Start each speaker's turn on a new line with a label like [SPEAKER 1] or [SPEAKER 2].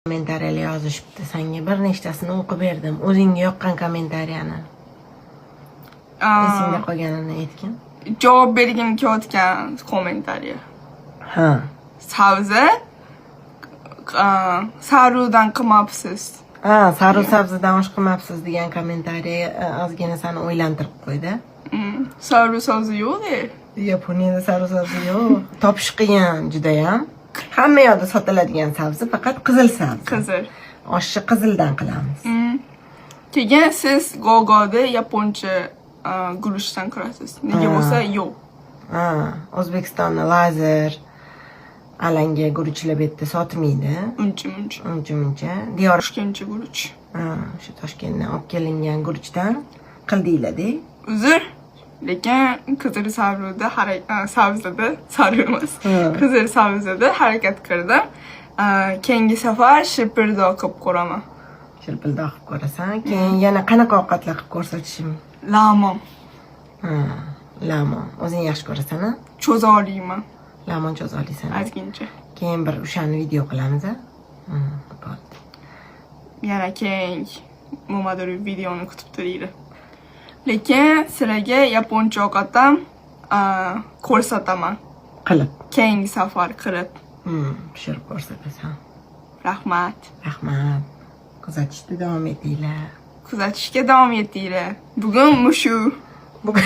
[SPEAKER 1] Kommentariyalar yozishibdi sanga, bir nechtasini o'qib berdim. O'zingga yoqqan kommentariyani, esingda qolganini aytgin.
[SPEAKER 2] Javob bergim kelayotgan kommentariya.
[SPEAKER 1] Ha.
[SPEAKER 2] Sabzi sariqdan qilmabsiz.
[SPEAKER 1] Ha, sariq sabzidan osh qilmabsiz degan kommentariya ozgina sani o'ylantirib qo'ydi.
[SPEAKER 2] Sariq sabzi yo'q-da.
[SPEAKER 1] Yaponiyada sariq sabzi yo'q, topish qiyin judayam. Hamma yoqda sotiladigan sabzi faqat qizil sabzi.
[SPEAKER 2] Qizil.
[SPEAKER 1] Oshni qizildan qilamiz.
[SPEAKER 2] Keyin siz Gogoda yaponcha guruchdan qilasiz. Nega bo'lsa yo'q.
[SPEAKER 1] Ha, O'zbekistonni lazer alanga guruchlar bu yerda sotmaydi.
[SPEAKER 2] Uncha muncha.
[SPEAKER 1] Uncha muncha diyor.
[SPEAKER 2] Toshkentcha guruch.
[SPEAKER 1] Ha, o'sha Toshkentdan olib kelingan guruchdan qildinglar-da.
[SPEAKER 2] Uzr. Lekin qizil sabzida sabzida, sariq emas. Qizil sabzida harakat qildim. Keyingi safar shilpirdoq qilib ko'raman.
[SPEAKER 1] Shilpildoq qilib ko'rasan. Keyin yana qanaqa ovqatlar qilib ko'rsatishim?
[SPEAKER 2] Lamon.
[SPEAKER 1] Ha, lamon o'zing yaxshi ko'rasan, a?
[SPEAKER 2] Cho'za olmayman.
[SPEAKER 1] Lamon cho'za olasan.
[SPEAKER 2] Ozgincha.
[SPEAKER 1] Keyin bir o'shani video qilamiz, a? Bo'ldi.
[SPEAKER 2] Yana keyin nimadir videoni kutib turinglar. Lekin sizlarga yaponcha ovqat ham ko'rsataman.
[SPEAKER 1] Qilib.
[SPEAKER 2] Keyingi safar qilib.
[SPEAKER 1] Pishirib ko'rsatasan.
[SPEAKER 2] Rahmat.
[SPEAKER 1] Rahmat, kuzatishda davom etinglar.
[SPEAKER 2] Kuzatishga davom etinglar. Bugun mushu.
[SPEAKER 1] Bugun